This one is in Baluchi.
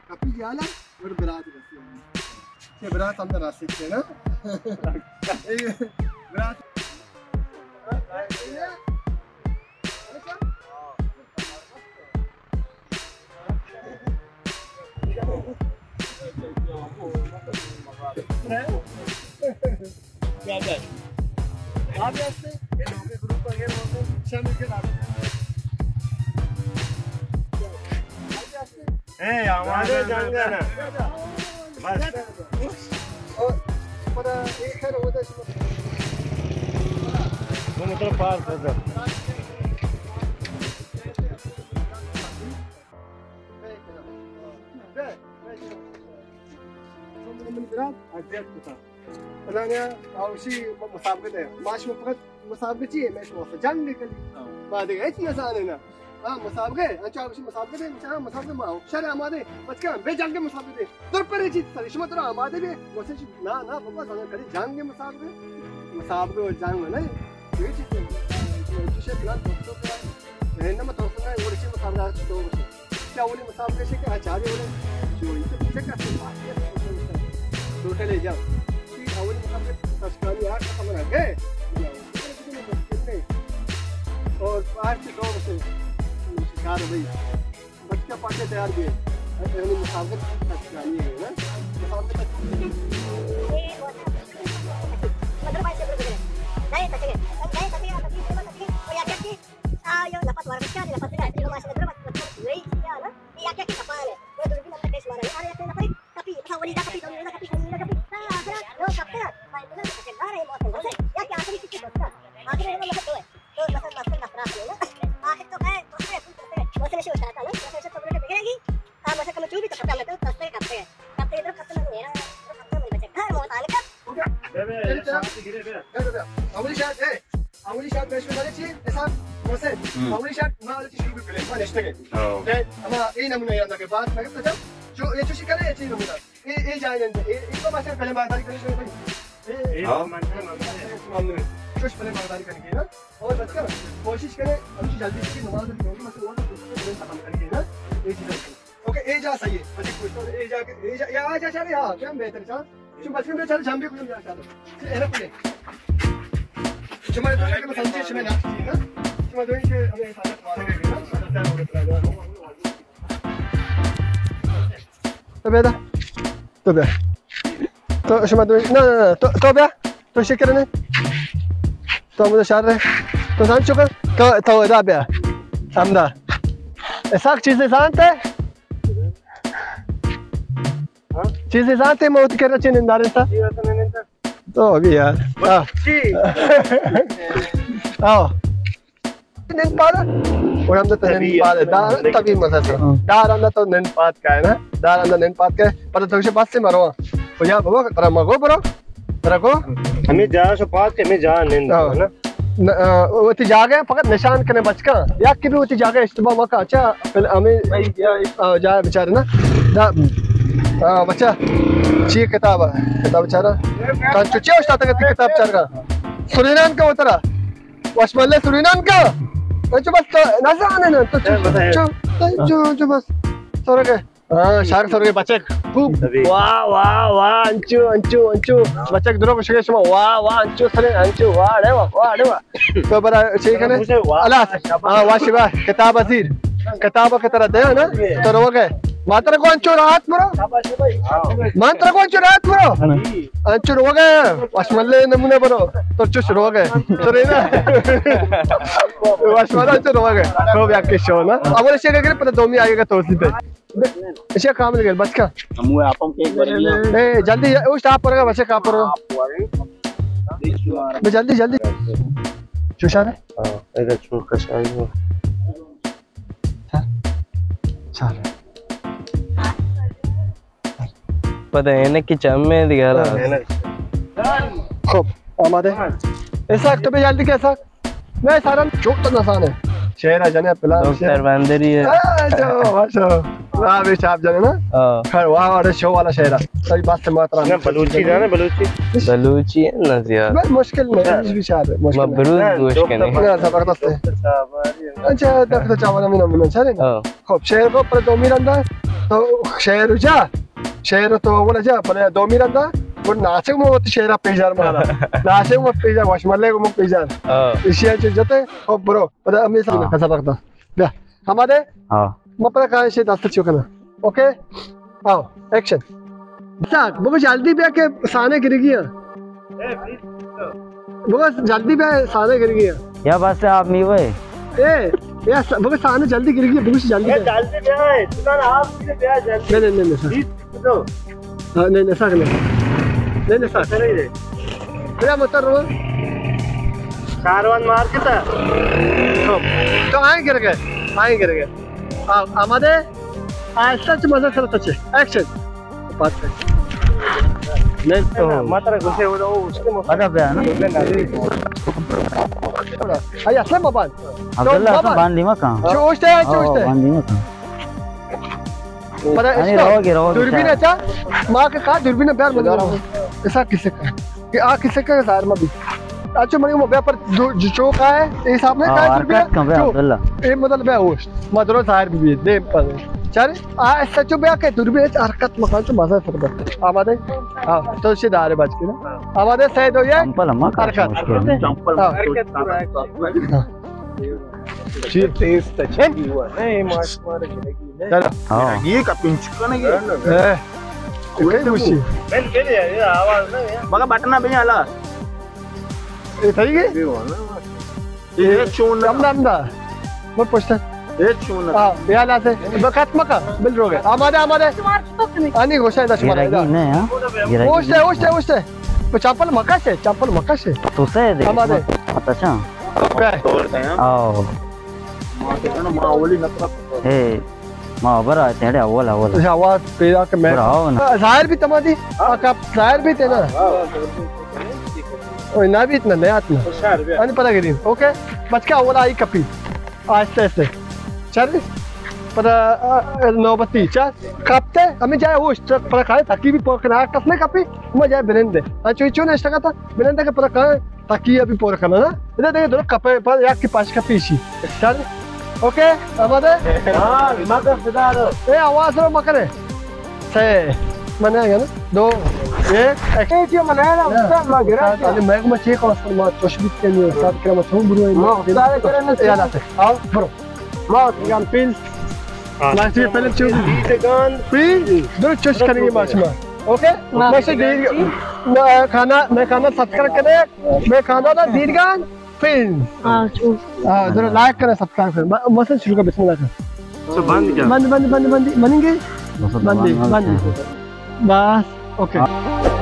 کپی جالا، اور برات رسی۔ چه برات ہم رسی چه نا؟ اے برات۔ اے، آمادہ جنگ ءَ نا۔ بس۔ تو مطلب پار کر دے۔ پلانیا آوشی مسابقہ دے۔ ما شما فقط مسابقہ چی ہے؟ میں شما سے جنگ کلی۔ ہاں۔ ما دیگه ہیچ نہ زانے نا۔ ہاں، مسابقہ ہے۔ اچھا، آوشی مسابقہ دے۔ اچھا، ہاں، مسابقہ ما ہو۔ شر آمادے۔ بچکا، بے جنگ مسابقہ دے۔ در پر چیز سر، شما در آمادے بے۔ واسه چی؟ نا، نا، بابا، زانا کلی جنگ مسابقہ۔ مسابقہ و جنگ نہیں۔ یہ چیز ہے۔ تو شے پلان دوستوں کا۔ ہے نا، میں تو سنا، وہ چیز مسابقہ تو کیا اولی مسابقہ شے کہ آچاری اولی جو انت، چیک کرتے ہیں، ٹوٹل ہے جا۔ کہ اولی مسابقہ تشکانی آٹھ ختم نہ گئے۔ اور آٹھ سے دو بجے شکار بھائی۔ بچہ پاٹے تیار بھی ہے۔ یعنی مسابقہ تشکانی ہے نا۔ مسابقہ تشکانی۔ اولی شاٹ ہے، اولی شاٹ پیش میں چی؟ اسحاق حسین۔ ہم۔ اولی شاٹ ما چی شروع کرے، ما نشتے گئے۔ ہاں۔ اما اے نمونہ یاد رکھے، بات میں کہتا جو اے چوشی کرے، اے چی نمونہ۔ اے، اے جائے نہیں، اے، اے تو بس پہلے مارداری کرے، شروع کرے۔ اے، اے ہاں۔ من، من، من۔ چوش پہلے مارداری کرے نا۔ اور بچہ کوشش کرے، ہم جلدی سے نماز بھی ہوگی، مطلب، وہ تو ختم کرے نا۔ اے چیز ہے۔ اوکے، اے جا صحیح ہے۔ اچھا، کچھ تو اے جا کے، اے جا، یا آ جا، چلے، ہاں، کیا بہتر چا؟ شو بچے میں چل جام بھی کچھ جا چاہتا۔ اے رکھ لے۔ شما دوئیں کہ سمجھے، شما نہ چیز نا۔ شما دوئیں کہ ہمیں ساتھ مارے گا۔ تو بیا دا۔ تو بیا۔ تو شما دوئیں، نہ، نہ، نہ، تو، تو بیا۔ تو شکر نے۔ تو مجھے شر رہے۔ تو سمجھ چکا؟ تو، تو ادا بیا۔ سمجھا؟ اسحاق چیزے زانتے؟ ہاں؟ چیزے زانتے موت کر رچے نندارے تا؟ جی، ویسے میں نندار۔ تو ابھی یار۔ ہاں۔ جی۔ آؤ۔ نند پاد۔ اور ہم تو نند پاد۔ دار طبیعی مزہ سے۔ ہاں۔ دار ہم تو نند پاد کا ہے نا؟ دار ہم تو نند پاد کا ہے۔ پر تو سے بس سے مرو۔ او یا بابا، ترا مگو برو۔ ترا کو؟ ہمیں جا شو پاد کے، ہمیں جا نند ہاں۔ نا۔ ن-، آ، وتی جاگہ فقط نشان کنے بچکاں۔ یک کہ بھی وتی جاگہ اشتباہ مکا، اچھا، پھر ہمیں، آ، جا بچارے نا۔ دا، آ، بچہ، چی کتاب ہے؟ کتاب بچارا۔ کانچو چی استاد تک کتاب چارگا؟ سرینان کا اترا۔ وشملے سرینان کا۔ انچو بس تو نزانے نا، تو چو، چو، چو، چو بس۔ سرگے۔ ہاں، شار سرگے بچک۔ خوب۔ واہ، واہ، واہ، انچو، انچو، انچو۔ بچک درو بشکے شما۔ واہ، واہ، انچو سرے، انچو، واہ، اڑے واہ، واہ، اڑے واہ۔ تو برا چی کنے؟ واہ، الاس۔ شاباش۔ ہاں، واہ، شاباش۔ کتاب ازیر۔ کتاب کے طرح دے نا؟ تو روگے۔ ماتر کو انچو رات برو۔ شاباش بھائی۔ ماتر کو انچو رات برو۔ ہاں۔ انچو روگے۔ وشملے نمونے برو۔ تو چش روگے۔ سرے نا۔ وشملے انچو روگے۔ تو بیا کے شو نا۔ اول شے کے پر دومی آئے گا تو سی پہ۔ ایشی کامل گل بچکا۔ ہمو آپ ہم کیک بری گیا۔ اے، جلدی، او سٹاپ پر گا، بچے کا پر گا۔ بے جلدی، جلدی۔ چوشا رہے؟ ہاں، اگر چون کشائی ہو۔ چار۔ چار۔ پتہ ہے نا کہ چم میں دکھا رہا۔ خوب، آمادے۔ اسحاق، تو بے جلدی کیسا؟ میں سارا چوک تو نسانے۔ شعر جنے پلان دکتر بندری ہے۔ ہاں، جو، ماشاء اللہ۔ واہ، بھی چاپ جنے نا؟ ہاں۔ خیر، واہ، واہ، شو والا شعر ہے۔ صحیح بات سے محترم۔ نا، بلوچی جانے، بلوچی؟ بلوچی ہے نا زیادہ۔ بس مشکل نہیں، اس بیچارے، مشکل ما نہیں۔ بروز گوش کنے۔ نا، زبردست ہے۔ اچھا، دکتر چاوانا مینا مینا، چلے نا؟ ہاں۔ خب، شعر کو پر دومی رندا، تو شعر جا، شعر تو اول جا، پر دومی رندا، پر ناچے مو تو شعر پیجار مارا۔ ناچے مو پیجار، وش ملے مو پیجار۔ ہاں۔ اسی اچھے جتے، خب برو۔ پدا ہمیں سب ہاں۔ کا سبق دا۔ بیا۔ ہما دے؟ ہاں۔ ما پدا کہاں سے دست چکنا۔ اوکے؟ آؤ، ایکشن۔ ساک، بگو جلدی بیا کہ سانے گرگی ہیں۔ بگو جلدی بیا سانے گرگی ہیں۔ یا بس آپ میوے۔ اے، یا س-، بگو سانے جلدی گرگی ہیں، بگو جلدی اے، بیا۔ جلدی بیا، اے، سانے آپ میوے بیا جلدی۔ نہیں، نہیں، نہیں، نہیں، سر۔ بیس کلو۔ ہاں، نہیں، نہیں، ساک نہیں۔ نہیں، نہیں، ساک۔ نہیں، نہیں۔ بیا متر رو۔ کاروان مارکیٹ ہے۔ خب، تو آئیں گر گئے، آئیں گر گئے۔ آ-، آمادے؟ آہستہ چہ مزہ سر تچے۔ ایکشن۔ پاس ہے۔ نہیں تو۔ ماترا گوشے ہو رہا ہو، اس کے مفت۔ ادا بیا نا۔ آئی اصل مبان۔ عبداللہ تو اصل مبان۔ باندی ما کہاں؟ چوشتے ہے، او، چوشتے۔ باندی ما کہاں؟ پدا انی اسٹاپ۔ روگے، روگے دوربین شاید۔ اچھا، ما کہ کہا دوربین بیار مدد۔ ایسا کسے کا؟ کہ آ کسے کا ظاہر ما بھی۔ اچھا، منی مبیا پر دو-، جو چوک آئے، اے حساب نے ہاں، کہا دوربین حرکت کم ہے، جو۔ عبداللہ۔ اے مطلب ہے ہوش۔ ما درو ظاہر بھی دیم پر۔ چارے، آ ایسا چو بیا کہ دوربین حرکت مکان چو مزہ سر بس۔ آمادے؟ ہاں، تو سے دارے بچ کے نا۔ آمادے سید ہو جائے۔ چمپل ہم کہاں حرکت۔ مشکل ہے۔ چمپل ہاں۔ حرکت۔ ہاں۔ چی؟ تیز تچی ہوا۔ نہیں، ماش مارے گرگی نہیں۔ چلو۔ ہاں۔ یہ کا پنچ کنگی؟ اے، کئی گوشی؟ بل، بل، یہ آواز نہیں ہے۔ مگا بٹنا بھی آلا۔ اے تھئی گئی؟ یہ چون نہ۔ ہمدا، ہمدا۔ مت پوچھتا۔ یہ چون نہ۔ ہاں، بیا لاتے۔ بکت مکا، بل روگے۔ آمادے، آمادے۔ آنی گوشا دا شمار گرگی دا۔ نہیں، ہاں۔ گرگی اوشتے، نہیں۔ اوشتے، اوشتے۔ چمپل مکا سے، چمپل مکا سے۔ تو سے دے۔ آمادے۔ اچھا۔ اوکے۔ آؤ۔ اے، ما خبر آتے ہیں، اول، اول۔ اچھا، آواز پیدا کہ میں۔ براو نا۔ ظاہر بھی تما دی۔ ہاں۔ آپ ظاہر بھی تے نا۔ ہاں۔ اوئے، نہ بیت نا، نہ آت نا۔ ہوشیار بیا۔ ان پدا گرین۔ اوکے۔ بچکا اول آئی کپی۔ آہستہ، آہستہ۔ چل۔ پدا، آ، نوبتی۔ چل۔ کپتے، ہمیں جائے ہوش، پدا کھائے تکی بھی پوکنا، کس نے کپی، میں جائے بنندے۔ اچھا، چون اشتگا تا؟ بنندے کہ پدا کھائے۔ تکی ابھی پور کناں نا۔ ادا دیکھ، درو کپے پر یک کی پاش کپی شی۔ چل۔ اوکے، آمادے؟ ہاں، مگر صدا دو۔ اے، آواز رو مکنے۔ سے، من آیا نا۔ دو، ایک، ایکشن۔ اے، کیا من آیا نا، استاد، ما گرا۔ استاد، علی، میں کو چیک استاد، ما چوش بیت کے نہیں، استاد، کرا ما چون برو ہے۔ ما استاد کرا نا۔ اے، آلاتے۔ آؤ، برو۔ ما گان پیل۔ ہاں۔ ما چیک پہلے چون۔ دیدگان۔ پیل، درو چوش کنگی ما شما۔ اوکے؟ ما سے دیر، ما کھانا، میں کھانا سبسکرائب کرے۔ میں کھانا نا دیرگان فلم۔ ہاں، چو۔ ہاں، ذرا لائک کریں، سبسکرائب کریں۔ ب-، مثلاً شروع کر، بسم اللہ کر۔ تو بند کیا؟ بند، بند، بند، بند، بنیں گے؟ بس بند، بند۔ بند۔ بس، اوکے۔ ہاں۔